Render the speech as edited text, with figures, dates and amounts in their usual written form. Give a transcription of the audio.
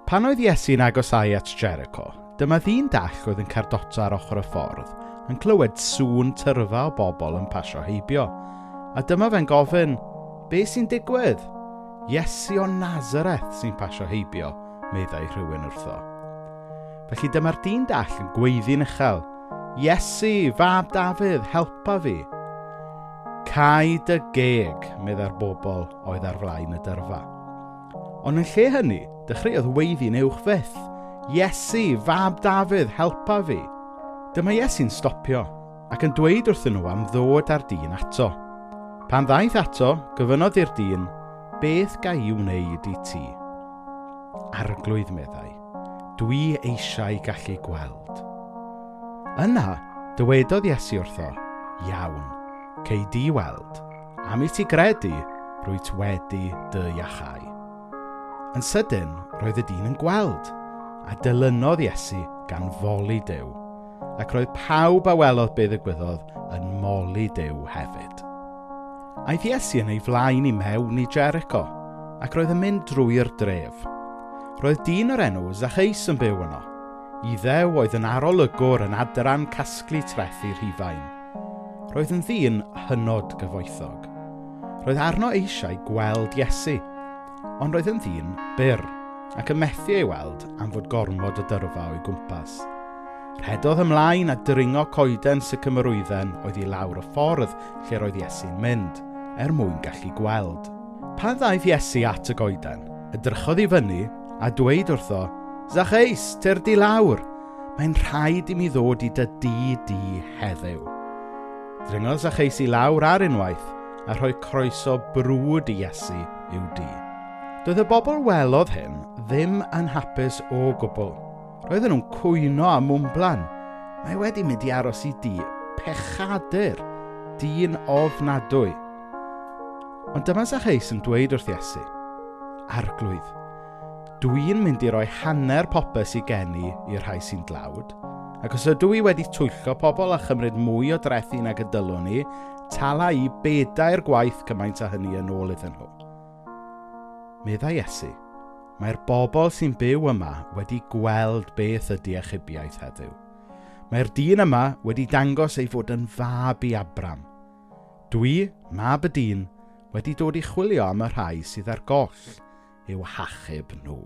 Pan oedd Iesu'n agosáu at Jericho, dyma ddyn dall oedd yn cardota ar ochr y ffordd yn clywed sŵn tyrfa o bobl yn pasio heibio. A dyma fe'n gofyn, be sy'n digwydd? Iesu o Nazareth sy'n pasio heibio, meddai rhywun wrtho. Felly dyma'r dyn dall yn gweiddi'n uchel, Iesu, fab Dafydd, helpa fi. Cau dy geg, meddai'r bobl oedd ar flaen y dyrfa. Ond yn lle hynny, dechreuodd weiddi'n uwch fyth. Iesu, fab Dafydd, helpa fi. Dyma Iesu'n stopio ac yn dweud wrthyn nhw am ddod â'r dyn ato. Pan ddaeth ato, gofynnodd i'r dyn, beth ga i wneud i ti? Arglwydd, meddai, dwi eisiau gallu gweld. Yna, dywedodd Iesu wrtho, iawn, cei di weld. Am i ti gredu, rwyt wedi dy iachau. Yn sydyn, roedd y dyn yn gweld, a dilynodd Iesu gan foli Duw, ac roedd pawb a welodd be ddigwyddodd yn moli Duw hefyd. Aeth Iesu yn ei flaen i mewn i Jericho, ac roedd yn mynd drwy'r dref. Roedd dyn o'r enw Zacchaeus yn byw yno. Iddew oedd yn arolygwr yn adran casglu trethi Rhufain. Roedd yn ddyn hynod gyfoethog. Roedd arno eisiau gweld Iesu, ond roedd yn ddyn byr ac yn methu ei weld am fod gormod o dyrfa o'i gwmpas. Rhedodd ymlaen a dringo coeden sycamorwydden oedd i lawr y ffordd lle roedd Iesu'n mynd, er mwyn gallu gweld. Pan ddaeth Iesu at y goeden, edrychodd i fyny a dweud wrtho, Zacchaeus, tyrd i lawr, mae'n rhaid i mi ddod i dy dŷ di heddiw. Dringodd Zacchaeus i lawr ar unwaith a rhoi croeso brwd i Iesu i'w dŷ. Doedd y bobl welodd hyn ddim yn hapus o gwbl. Roedden nhw'n cwyno a mwmblan. Mae wedi mynd i aros i dŷ pechadur, dyn ofnadwy. Ond dyma Zacchaeus yn dweud wrth Iesu, Arglwydd, dwi'n mynd i roi hanner popeth i geni i'r rhai sy'n dlawd, ac os ydw i wedi twyllo pobl a chymryd mwy o drethi nag y dylwn i, tala i bedair gwaith cymaint â hynny yn ôl iddyn nhw. Meddai Iesu, mae'r bobl sy'n byw yma wedi gweld beth ydy achubiaeth heddiw. Mae'r dyn yma wedi dangos ei fod yn fab i Abram. Dwi, mab y dyn, wedi dod i chwilio am y rhai sydd ar goll i'w hachub nhw.